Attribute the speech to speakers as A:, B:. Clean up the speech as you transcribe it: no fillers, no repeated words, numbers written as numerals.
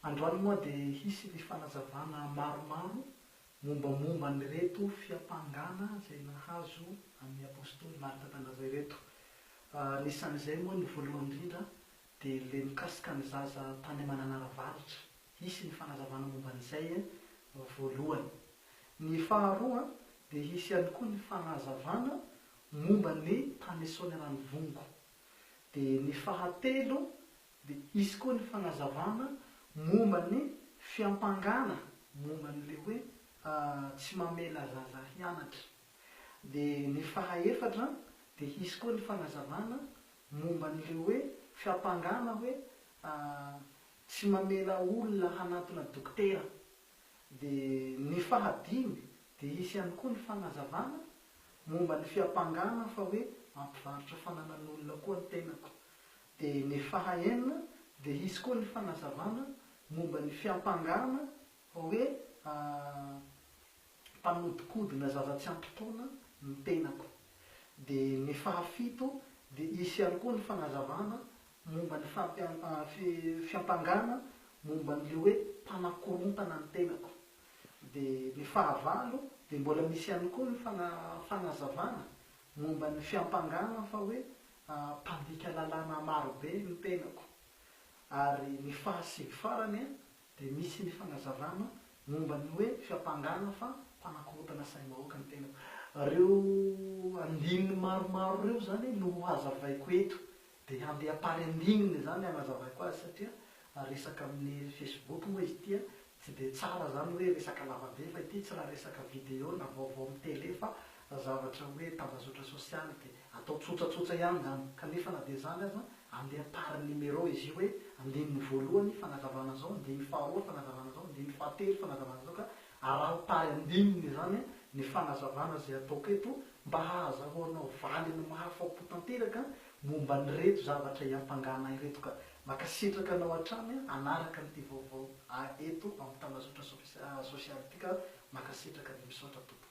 A: Androany moa dia hisy ny fanazavana maromaro mombamomba an'ireto fiampangana izay nahazo an'i Apostoly Marc Tatandraza ireto. Anisan'izay moa ny voalohany indrindra dia ilay mikasika ny zaza tany Mananara Avaratra. Hisy ny fanazavana momba an'izay voalohany. Ny faharoa dia hisy ihany koa ny fanazavana momba ny tany Soaniranivongo. Dia ny fahatelo dia hisy koa ny fanazavana momba ny fiampangana momba an'ilay hoe tsy mamela zaza hianatra. Dia ny fahaefatra dia hisy koa ny fanazavana momba an'ilay hoe fiampangana hoe tsy mamela olona hanatona dokotera. Dia ny fahadimy dia hisy ihany koa ny fanazavana momba ny fiampangana fa hoe mampivarotra fananan'olona koa ny tenako. Dia ny fahaenina dia hisy koa ny fanazavana momba ny fiampangana fa hoe mpanodikodina zaza tsy ampy taona ny tenako. Dia ny fahafito dia hisy ihany koa ny fanazavana momba ny fiampangana momba an'ilay hoe mpanakorontana ny tenako. Dia ny fahavalo dia mbola misy ihany koa ny fanazavana momba ny fiampangana fa hoe mpandika lalàna marobe ny tenako. Ary ny fahasivy farany dia misy ny fanazavana momba ny hoe fiampangana fa mpanakorontana saim-bahoaka ny tenako. Ireo andininy maromaro ireo izany no ho hazavaiko eto. Dia handeha par andininy izany hanazavaiko azy satria resaka amin'ny facebook moa izy ity tsy dia tsara izany hoe resaka lavabe fa ity tsy raha resaka video na vaovao amin'ny tele fa zavatra hoe tambazotra sosialy dia atao tsotsatsotra ihany izany kanefa na dia izany aza andeha par numéro izy io hoe andininy voalohany fanazavana izao, andininy faharoa fanazavana izao, andininy fahatelo fanazavana izao ka araho par andininy izany ny fanazavana izay ataoko eto mba hahazahoanao valiny mahafapo tanteraka momba an'ireto zavatra iampangana ireto ka makasitraka anao hatrany hanaraka an'ity vaovao eto amin'ny tambazotra sosialy ity ka makasitraka dia misaotra tompoko.